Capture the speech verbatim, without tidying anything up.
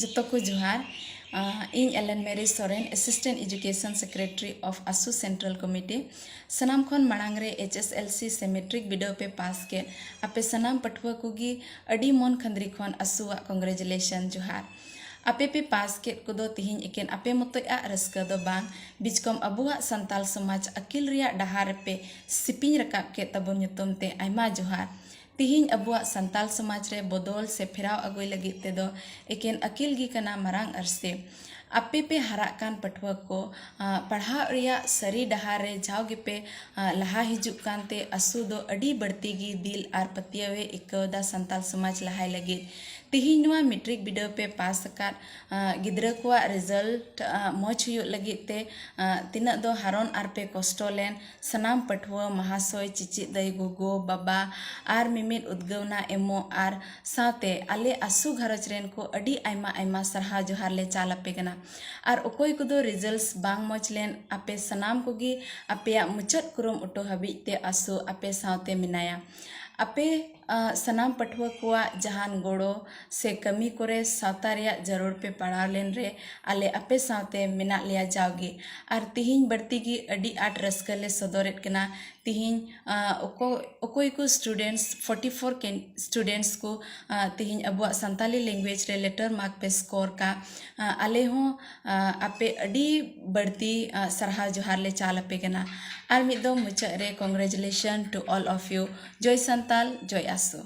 ᱡᱚᱛᱚ ᱠᱚ ᱡᱚᱦᱟᱨ᱾ ᱟᱸ, ᱤᱧ ᱮᱞᱮᱱ Mary Soren, Assistant Education Secretary of ASU Central Committee᱾ ᱥᱟᱱᱟᱢ ᱠᱷᱚᱱ ᱢᱟᱲᱟᱝ ᱨᱮ H S L C ᱥᱮ ᱢᱮᱴᱨᱤᱠ ᱵᱤᱰᱟᱹᱣ ᱯᱮ ᱯᱟᱥ ᱠᱮᱫ ᱟᱯᱮ ᱥᱟᱱᱟᱢ ᱯᱟᱹᱴᱷᱩᱣᱟᱹ ᱠᱚᱜᱮ ᱟᱹᱰᱤ ᱢᱚᱱ ᱠᱷᱟᱸᱫᱽᱨᱤ ᱠᱷᱚᱱ ᱟᱥᱩᱣᱟᱜ congratulation ᱡᱚᱦᱟᱨ᱾ ᱟᱯᱮ ᱯᱮ ᱯᱟᱥ ᱠᱮᱫ ᱠᱚᱫᱚ ᱛᱤᱦᱤᱧ ᱮᱠᱮᱱ ᱟᱯᱮ ᱢᱚᱛᱚᱡ ᱟᱜ ᱨᱟᱹᱥᱠᱟᱹ ᱫᱚ ᱵᱟᱝ, ᱵᱤᱪᱠᱚᱢ ᱟᱵᱚᱣᱟᱜ ᱥᱟᱱᱛᱟᱞ ᱥᱚᱢᱟᱡᱽ ᱟᱹᱠᱤᱞ ᱨᱮᱭᱟᱜ ᱰᱟᱦᱟᱨ ᱨᱮᱯᱮ ᱥᱤᱯᱤᱧ ᱨᱟᱠᱟᱵ ᱠᱮᱫ ᱛᱟᱵᱚᱱ ᱧᱩᱛᱩᱢ ᱛᱮ ᱟᱭᱢᱟ ᱡᱚᱦᱟᱨ᱾ ᱛᱤᱦᱤᱧ ᱟᱵᱚᱣᱟᱜ ᱥᱟᱱᱛᱟᱞ ᱥᱚᱢᱟᱡᱽ ᱨᱮ ᱵᱚᱫᱚᱞ ᱥᱮ ᱯᱷᱮᱨᱟᱣ ᱟᱹᱜᱩᱭ ᱞᱟᱹᱜᱤᱫ ᱛᱮᱫᱚ ᱮᱠᱮᱱ ᱟᱹᱠᱤᱞ ᱜᱮ ᱠᱟᱱᱟ ᱢᱟᱨᱟᱝ ᱟᱹᱨᱥᱤ᱾ ᱟᱯᱮ ᱯᱮ ᱦᱟᱨᱟᱜ ᱠᱟᱱ ᱯᱟᱹᱴᱷᱩᱣᱟᱹ ᱠᱚ, ᱟᱸ, ᱯᱟᱲᱦᱟᱣ ᱨᱮᱭᱟᱜ ᱥᱟᱹᱨᱤ ᱰᱟᱦᱟᱨ ᱨᱮ ᱡᱟᱣ ᱜᱮᱯᱮ, ᱟᱸ, ᱞᱟᱦᱟ ᱦᱤᱡᱩᱜ ᱠᱟᱱᱛᱮ ᱟᱥᱩ ᱫᱚ ᱟᱹᱰᱤ ᱵᱟᱹᱲᱛᱤ ᱜᱮ ᱫᱤᱞ ᱟᱨ ᱯᱟᱹᱛᱭᱟᱹᱣ ᱮ ᱟᱹᱭᱠᱟᱹᱣ ᱮᱫᱟ ᱥᱟᱱᱛᱟᱞ ᱥᱚᱢᱟᱡᱽ ᱞᱟᱦᱟᱭ ᱞᱟᱹᱜᱤᱫ᱾ ᱛᱤᱦᱤᱧ ᱱᱚᱣᱟ ᱢᱮᱴᱨᱤᱠ ᱵᱤᱰᱟᱹᱣ ᱯᱮ ᱯᱟᱥ ᱟᱠᱟᱫ, ᱟᱸ, ᱜᱤᱫᱽᱨᱟᱹ ᱠᱚᱣᱟᱜ ᱨᱮᱡᱟᱞᱴ, ᱟᱸ, ᱢᱚᱡᱽ ᱦᱩᱭᱩᱜ ᱞᱟᱹᱜᱤᱫ ᱛᱮ, ᱟᱸ, ᱛᱤᱱᱟᱹᱜ ᱫᱚ ᱦᱟᱨᱚᱱ ᱟᱨ ᱯᱮ ᱠᱚᱥᱴᱚ ᱞᱮᱱ ᱥᱟᱱᱟᱢ ᱯᱟᱹᱴᱷᱩᱣᱟᱹ, ᱢᱟᱦᱟᱥᱚᱭ, ᱪᱮᱪᱮᱫ ᱫᱟᱹᱭ, ᱜᱚᱜᱚ, ᱵᱟᱵᱟ ᱟᱨ ᱢᱤᱢᱤᱫ ᱩᱫᱽᱜᱟᱹᱣᱱᱟ ᱮᱢᱚᱜ ᱟᱨ ᱥᱟᱶᱛᱮ ᱟᱞᱮ ᱟᱥᱩ ᱜᱷᱟᱨᱚᱸᱡᱽ ᱨᱮᱱ ᱠᱚ ᱟᱹᱰᱤ ᱟᱭᱢᱟ ᱟᱭᱢᱟ ᱥᱟᱨᱦᱟᱣ ᱡᱚᱦᱟᱨ ᱞᱮ ᱪᱟᱞ ᱟᱯᱮ ᱠᱟᱱᱟ᱾ ᱟᱨ ᱚᱠᱚᱭ ᱠᱚᱫᱚ results ᱵᱟᱝ ᱢᱚᱡᱽ ᱞᱮᱱ, ᱟᱯᱮ ᱥᱟᱱᱟᱢ ᱠᱚᱜᱮ ᱟᱯᱮᱭᱟᱜ ᱢᱩᱪᱟᱹᱫ ᱠᱩᱨᱩᱢᱩᱴᱩ ᱦᱟᱹᱵᱤᱡ ᱛᱮ ᱟᱥᱩ ᱟᱯᱮ ᱥᱟᱶᱛᱮ ᱢᱮᱱᱟᱭᱟ᱾ ᱟᱯᱮ, ᱟᱸ, ᱥᱟᱱᱟᱢ ᱯᱟᱹᱴᱷᱩᱣᱟᱹ ᱠᱚᱣᱟᱜ ᱡᱟᱦᱟᱱ ᱜᱚᱲᱚ ᱥᱮ ᱠᱟᱹᱢᱤ ᱠᱚᱨᱮ ᱥᱟᱶᱛᱟ ᱨᱮᱭᱟᱜ ᱡᱟᱹᱨᱩᱲ ᱯᱮ ᱯᱟᱲᱟᱣ ᱞᱮᱱ ᱨᱮ ᱟᱞᱮ ᱟᱯᱮ ᱥᱟᱶᱛᱮ ᱢᱮᱱᱟᱜ ᱞᱮᱭᱟ ᱡᱟᱣᱜᱮ᱾ ᱟᱨ ᱛᱤᱦᱤᱧ ᱵᱟᱹᱲᱛᱤ ᱜᱮ ᱟᱹᱰᱤ ᱟᱸᱴ ᱨᱟᱹᱥᱠᱟᱹ ᱞᱮ ᱥᱚᱫᱚᱨᱮᱫ ᱠᱟᱱᱟ᱾ ᱛᱤᱦᱤᱧ, ᱟᱸ, ᱚᱠᱚ-, ᱚᱠᱚᱭ ᱠᱚ students, forty four ᱠᱮᱱ-, students ᱠᱚ, ᱟᱸ, ᱛᱤᱦᱤᱧ ᱟᱵᱚᱣᱟᱜ ᱥᱟᱱᱛᱟᱞᱤ language ᱨᱮ letter mark ᱯᱮ score ᱠᱟ, ᱟᱸ, ᱟᱞᱮ ᱦᱚᱸ, ᱟᱸ, ᱟᱯᱮ ᱟᱹᱰᱤ ᱵᱟᱹᱲᱛᱤ, ᱟᱸ, ᱥᱟᱨᱦᱟᱣ ᱡᱚᱦᱟᱨ ᱞᱮ ᱪᱟᱞ ᱟᱯᱮ ᱠᱟᱱᱟ᱾ ᱟᱨ ᱢᱤᱫ ᱫᱚᱢ ᱢᱩᱪᱟᱹᱫ ᱨᱮ congratulation to all of you᱾ Joy Santal, Joy ᱟᱥᱩ᱾